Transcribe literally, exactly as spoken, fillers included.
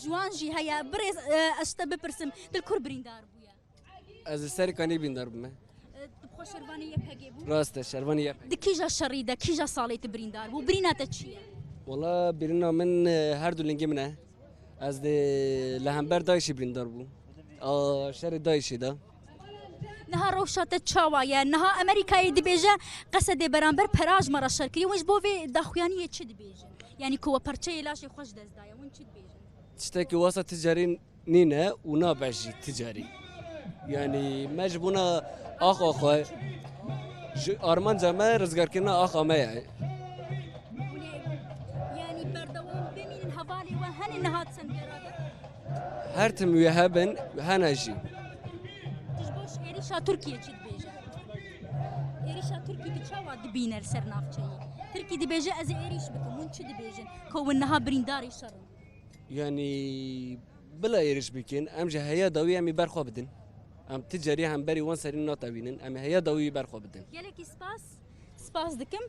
Ciwan jî heye. Birêz, e, ez ji te bipirsim, tu li kur birîndar bûye? Ez li Serîkanê birîndar bûme. E, tu bi xwe şervanê Y P G bû? Rast e, şervanê Y P G. Di kîja şerî de, kîja salê tu birîndar bû? Birîna te çi ye? Wala birîna min, e, her du lingê min e. Ez dê li hember DAIŞê birîndar bûm. A şerê DAIŞê de. Niha rewşa te çawa ye? Niha Amerîkayê dibêje, Qesedê beramber Peraj me re şer kiriye. Hûn ji bo vê daxuyaniyê çi dibêjin? Yanî ku we parçeyê laşê xwe ji dest daye, hûn çi dibêjin? Tiştekî wasa ti carî nîne û nabe jî ti carî. Yanî me ji bona axa xwe, ji armanca me rizgarkirina axa me ye. Yanî berdewam bimînin, hevalê we hene niha çend beraber? Her tim wê hebin, hene jî. Tu ji bo êrîşa Tirkiyê çi dibêje? Êrîşa Tirkî tu çawa dibîne li ser navçeyê? Tirkî dibêje, ez ê êrîş bikim. Hûn çi dibêjin? Ku hûn niha birîndarê şer in. Yanî bila êrîş bikin, em ji heya dawî em ê berxwe bidin. Em ti carî hemberî wan serî natewînin, em ê heya dawî berxwe bidin. Gelekî spas, spas dikim.